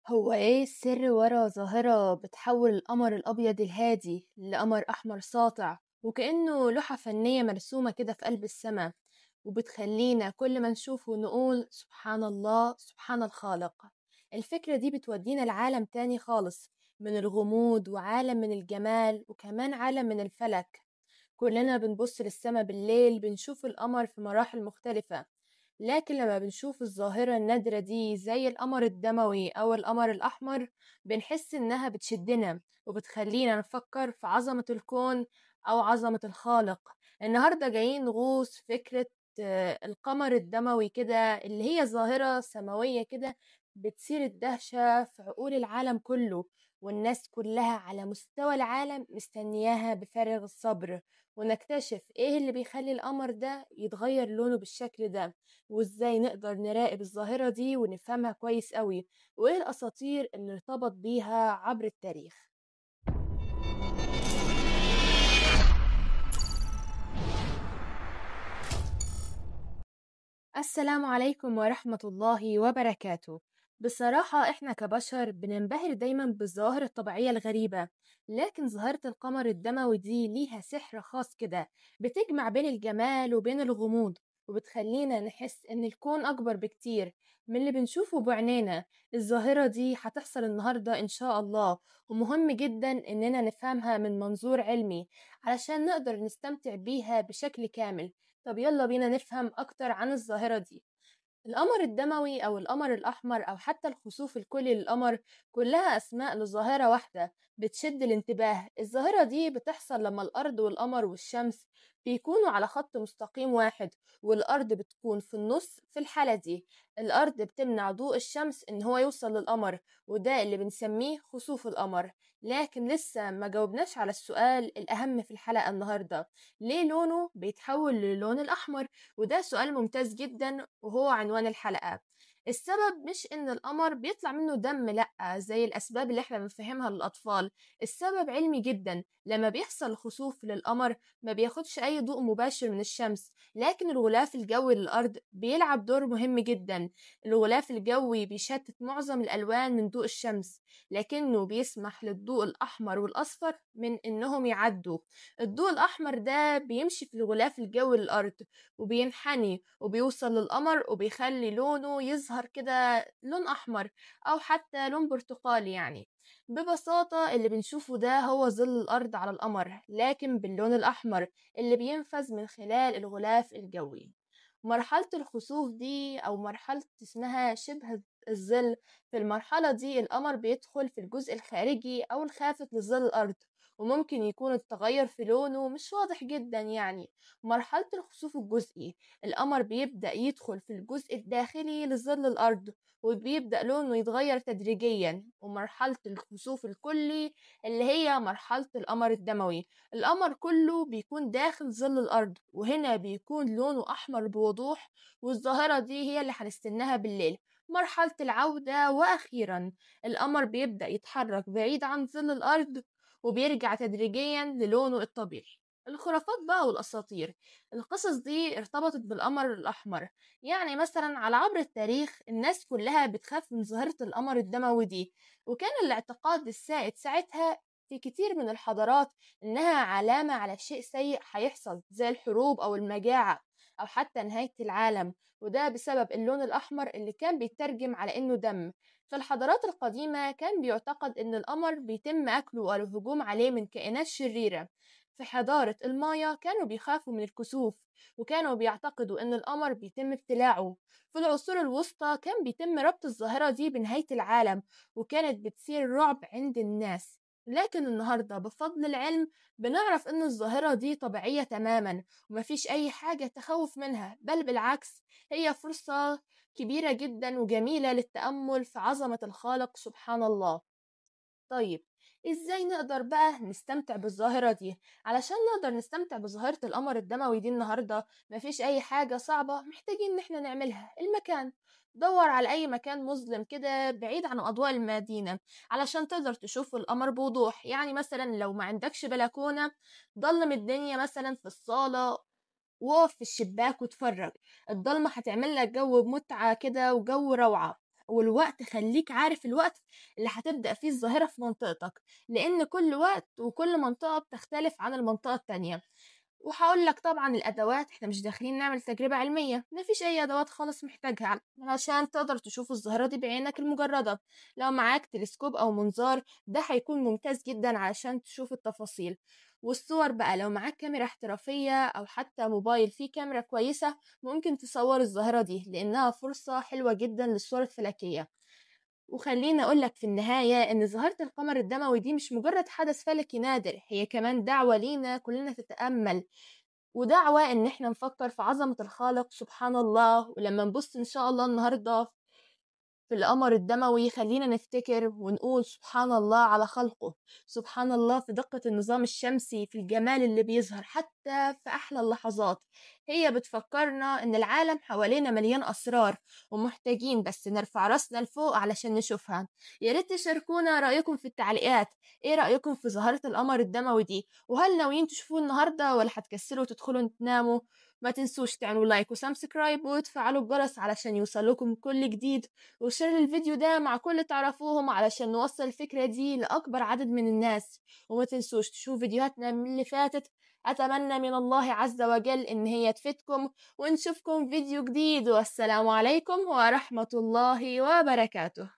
هو إيه السر ورا ظاهرة بتحول القمر الأبيض الهادي لقمر أحمر ساطع وكأنه لوحة فنية مرسومة كده في قلب السماء، وبتخلينا كل ما نشوفه نقول سبحان الله سبحان الخالق؟ الفكرة دي بتودينا لعالم تاني خالص من الغموض، وعالم من الجمال، وكمان عالم من الفلك. كلنا بنبص للسماء بالليل بنشوف القمر في مراحل مختلفة، لكن لما بنشوف الظاهرة النادرة دي زي القمر الدموي أو القمر الأحمر بنحس إنها بتشدنا وبتخلينا نفكر في عظمة الكون أو عظمة الخالق. النهاردة جايين نغوص فكرة القمر الدموي كده، اللي هي ظاهرة سماوية كده بتثير الدهشة في عقول العالم كله، والناس كلها على مستوى العالم مستنياها بفارغ الصبر، ونكتشف ايه اللي بيخلي القمر ده يتغير لونه بالشكل ده، وازاي نقدر نراقب الظاهرة دي ونفهمها كويس قوي، وايه الأساطير اللي ارتبط بيها عبر التاريخ. السلام عليكم ورحمة الله وبركاته. بصراحة إحنا كبشر بننبهر دايما بالظواهر الطبيعية الغريبة، لكن ظاهرة القمر الدموي دي ليها سحر خاص كده، بتجمع بين الجمال وبين الغموض، وبتخلينا نحس إن الكون أكبر بكتير من اللي بنشوفه بعينينا. الظاهرة دي هتحصل النهاردة إن شاء الله، ومهم جدا إننا نفهمها من منظور علمي علشان نقدر نستمتع بيها بشكل كامل. طب يلا بينا نفهم أكتر عن الظاهرة دي. القمر الدموي أو القمر الأحمر أو حتى الخسوف الكلي للقمر كلها أسماء لظاهرة واحدة بتشد الانتباه. الظاهرة دي بتحصل لما الأرض والقمر والشمس بيكونوا على خط مستقيم واحد، والأرض بتكون في النص. في الحالة دي الأرض بتمنع ضوء الشمس إن هو يوصل للقمر، وده اللي بنسميه خسوف القمر. لكن لسه ما جاوبناش على السؤال الأهم في الحلقة النهاردة، ليه لونه بيتحول للون الأحمر؟ وده سؤال ممتاز جدا وهو عنوان الحلقة. السبب مش إن القمر بيطلع منه دم، لأ، زي الأسباب اللي احنا بنفهمها للأطفال. السبب علمي جدا. لما بيحصل خسوف للقمر ما بياخدش أي ضوء مباشر من الشمس، لكن الغلاف الجوي للأرض بيلعب دور مهم جدا. الغلاف الجوي بيشتت معظم الألوان من ضوء الشمس، لكنه بيسمح للضوء الأحمر والأصفر من إنهم يعدوا. الضوء الأحمر ده بيمشي في الغلاف الجوي للأرض وبينحني وبيوصل للقمر، وبيخلي لونه يظهر كده لون أحمر أو حتى لون برتقالي. يعني ببساطة اللي بنشوفه ده هو ظل الأرض على القمر، لكن باللون الأحمر اللي بينفذ من خلال الغلاف الجوي. مرحلة الخسوف دي أو مرحلة اسمها شبه الظل، في المرحلة دي القمر بيدخل في الجزء الخارجي أو الخافت لظل الأرض، وممكن يكون التغير في لونه مش واضح جدا. يعني مرحلة الخسوف الجزئي القمر بيبدأ يدخل في الجزء الداخلي لظل الأرض، وبيبدأ لونه يتغير تدريجيا. ومرحلة الخسوف الكلي اللي هي مرحلة القمر الدموي، القمر كله بيكون داخل ظل الأرض، وهنا بيكون لونه أحمر بوضوح، والظاهرة دي هي اللي هنستناها بالليل. مرحلة العودة، وأخيرا القمر بيبدأ يتحرك بعيد عن ظل الأرض وبيرجع تدريجيا للونه الطبيعي. الخرافات بقى والأساطير، القصص دي ارتبطت بالقمر الأحمر. يعني مثلا على عبر التاريخ الناس كلها بتخاف من ظاهرة القمر الدموي دي، وكان الاعتقاد السائد ساعتها في كتير من الحضارات إنها علامة على شيء سيء هيحصل زي الحروب أو المجاعة أو حتى نهاية العالم، وده بسبب اللون الأحمر اللي كان بيترجم على إنه دم. في الحضارات القديمة كان بيعتقد إن القمر بيتم أكله أو الهجوم عليه من كائنات شريرة. في حضارة المايا كانوا بيخافوا من الكسوف، وكانوا بيعتقدوا إن القمر بيتم ابتلاعه. في العصور الوسطى كان بيتم ربط الظاهرة دي بنهاية العالم، وكانت بتصير رعب عند الناس. لكن النهاردة بفضل العلم بنعرف إن الظاهرة دي طبيعية تماما، ومفيش أي حاجة تخوف منها، بل بالعكس هي فرصة كبيرة جدا وجميلة للتأمل في عظمة الخالق سبحان الله. طيب إزاي نقدر بقى نستمتع بالظاهرة دي؟ علشان نقدر نستمتع بظاهرة القمر الدموي دي النهاردة مفيش أي حاجة صعبة محتاجين إن احنا نعملها. المكان، دور على أي مكان مظلم كده بعيد عن أضواء المدينة علشان تقدر تشوف القمر بوضوح. يعني مثلا لو ما عندكش بلكونة، ضلم الدنيا مثلا في الصالة وقف في الشباك واتفرج. الضلمة هتعمل لك جو متعة كده وجو روعة. والوقت خليك عارف الوقت اللي هتبدأ فيه الظاهرة في منطقتك، لأن كل وقت وكل منطقة بتختلف عن المنطقة التانية. وهقول لك طبعا الأدوات، احنا مش داخلين نعمل تجربة علمية، مفيش أي أدوات خالص محتاجها علشان تقدر تشوف الظاهرة دي بعينك المجردة. لو معاك تلسكوب أو منظار ده هيكون ممتاز جدا علشان تشوف التفاصيل. والصور بقى لو معاك كاميرا احترافية أو حتى موبايل فيه كاميرا كويسة ممكن تصور الظاهرة دي، لأنها فرصة حلوة جدا للصور الفلكية. وخليني أقولك في النهاية إن ظاهرة القمر الدموي دي مش مجرد حدث فلكي نادر، هي كمان دعوة لينا كلنا تتأمل، ودعوة إن إحنا نفكر في عظمة الخالق سبحان الله. ولما نبص إن شاء الله النهاردة في القمر الدموي خلينا نفتكر ونقول سبحان الله على خلقه، سبحان الله في دقة النظام الشمسي، في الجمال اللي بيظهر حتى في أحلى اللحظات. هي بتفكرنا إن العالم حوالينا مليان أسرار، ومحتاجين بس نرفع راسنا لفوق علشان نشوفها. يا ريت تشاركونا رأيكم في التعليقات، إيه رأيكم في ظاهرة القمر الدموي دي؟ وهل ناويين تشوفوه النهاردة ولا هتكسلوا وتدخلوا تناموا؟ ما تنسوش تعملوا like و subscribe وتفعلوا الجرس علشان يوصلكم كل جديد، و share الفيديو ده مع كل تعرفوهم علشان نوصل الفكرة دي لأكبر عدد من الناس. وما تنسوش تشوفوا فيديوهاتنا من اللي فاتت. أتمنى من الله عز وجل إن هي تفيدكم، ونشوفكم فيديو جديد، والسلام عليكم ورحمة الله وبركاته.